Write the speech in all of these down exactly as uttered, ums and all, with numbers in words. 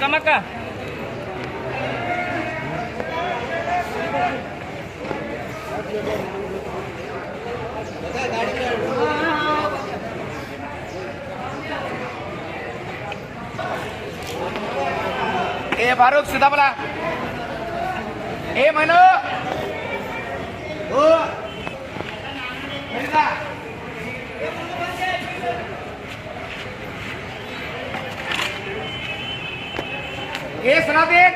دھماکہ۔ اے فاروق، سیدھا بولا۔ اے منو۔ او۔ اے سرابیل،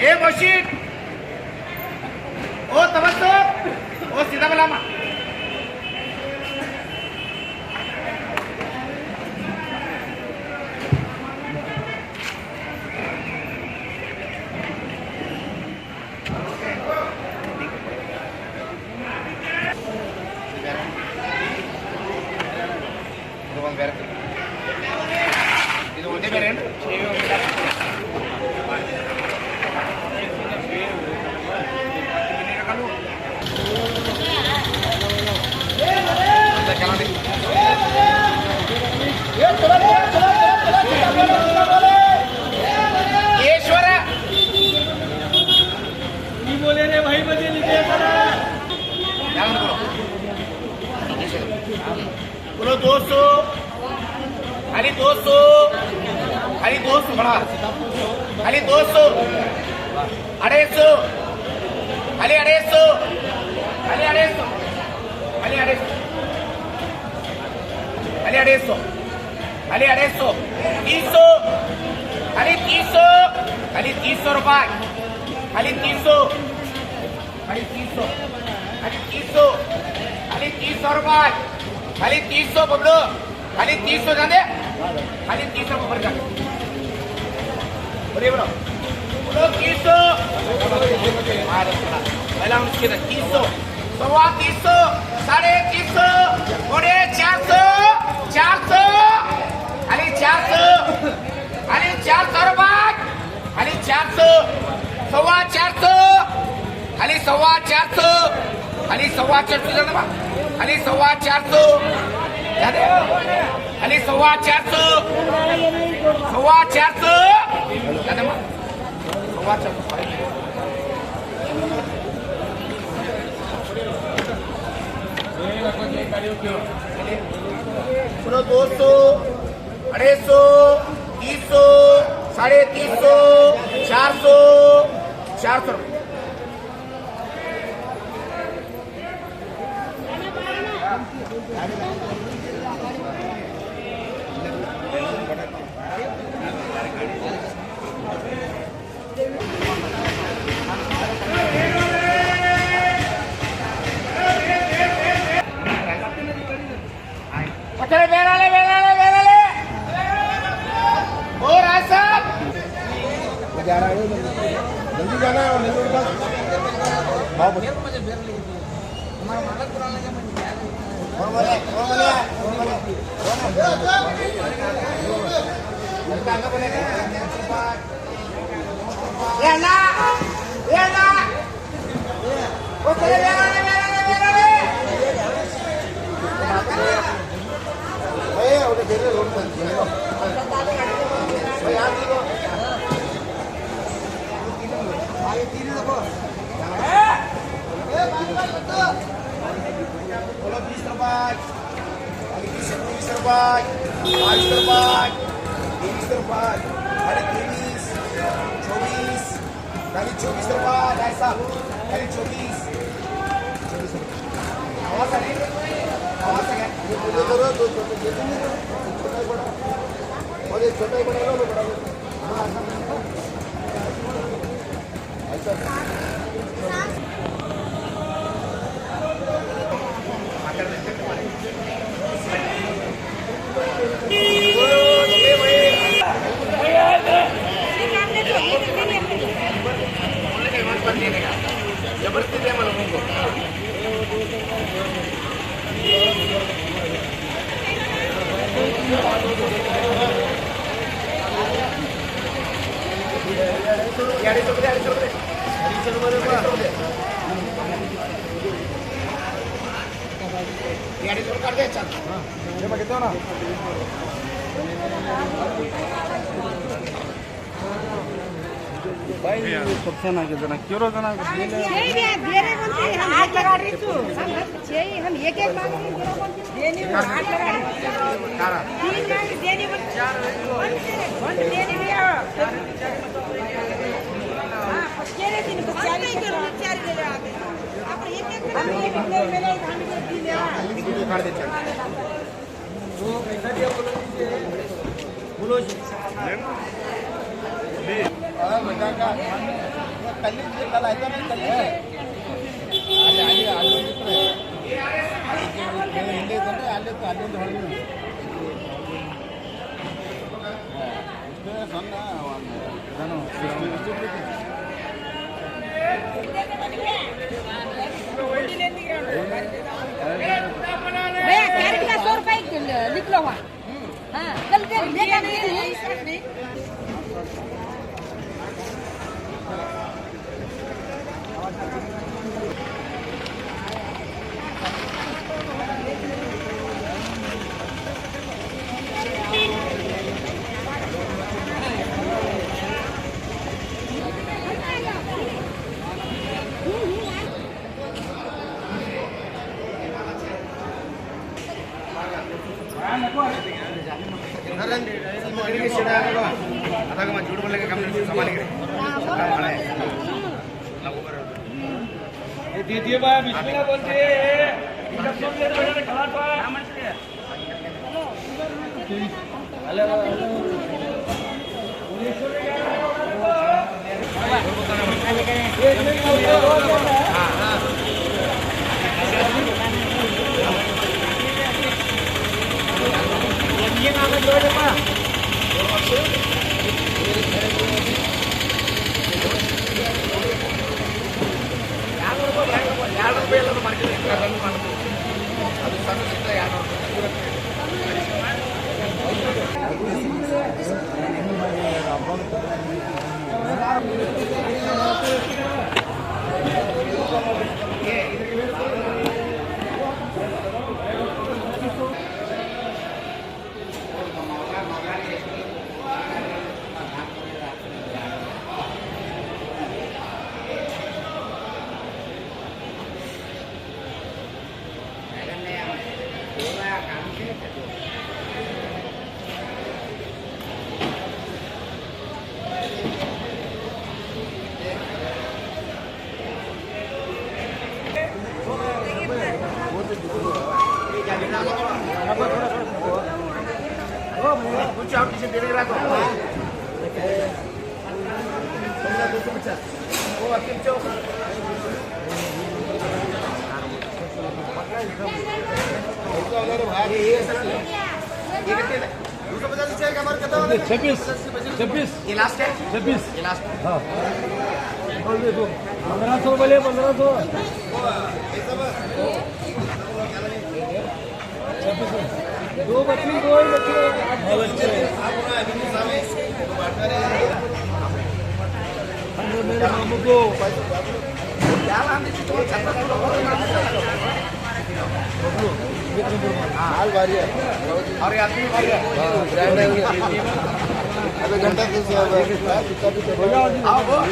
اے بشیر، او تبسم، او سیدھا بلا ما۔ بولو دو سو، خالی دو سو، خالی دو سو بڑا، خالی دو سو، اڑھے سو، خالی اڑھے سو، خالی اڑھے سو، خالی اڑھے سو، خالی اڑھے سو، خالی اڑھے سو، تین سو، خالی تین سو، خالی تین سو روپے، خالی تین سو۔ خالی تین سو، خالی تین سو، خالی تین سو روپے، خالی تین سو ببلو، خالی تین سو جانے، خالی تین سو اوپر جانے۔ بولیے بولو، بولو تین سو۔ پہلا ان کے تین سو، سوا تین سو، ساڑھے تین سو، پونے چار سو، چار سو، خالی چار سو، خالی چار سو روپے۔ خالی چار سو، سوا چار سو، خالی سوا چار سو، خالی سوا چار سو جانا با، خالی سوا چار سو، خالی سوا چار سو، سوا چار سو، جانا با، سوا چار سو۔ بولو دو سو، اڑھے سو، تین سو، ساڑھے تین سو، چار سو، چار سو۔ اچھا، بہرالے، بہرالے، بہرالے۔ اور آج صاحب۔ جلدی جانا ہے، اور نہیں تو بس۔ بہت بڑھیا۔ بولو بیس روپے، بیس روپے، بائیس روپے، تیئیس روپے، ساڑھے تیئیس، چوبیس، خالی چوبیس روپے، ڈھائی سو، خالی چوبیس، چوبیس روپے۔ آواز آ رہی ہے؟ آواز آ گیا؟ یہ بولے کرو، دو چھوٹے دے دیں گے، چھوٹا ہی بڑا۔ اور یہ چھوٹا ہی بڑا لو، بڑا لو۔ سب سے نہ کہ جنا، کیوں رو جنا؟ چھ ہی ایک ایک مانگ رہے ہیں، تین مانگ رہے ہیں، دینی بولتے۔ ہاں، بس کہہ رہے تھے، بس چار ہی کرو، چار ہی لے آتے۔ بھیا، کیرٹ کا سو روپے لکھ لو وہاں۔ ہاں، کل کے لے کر دے دیں۔ چھبیس، چھبیس۔ یہ لاسٹ ہے؟ چھبیس۔ یہ لاسٹ۔ ہاں۔ اور دیکھو، پندرہ سو بولے، پندرہ سو۔ دو بچی، دو ہی بچی۔ ہاں، بچے۔ میرے ماموں کو۔ مال بھاری ہے۔ اور یہ آدمی بھاری ہے۔ ہاں، برانڈ ہے۔ ابھی گھنٹہ سے آؤ، وہ۔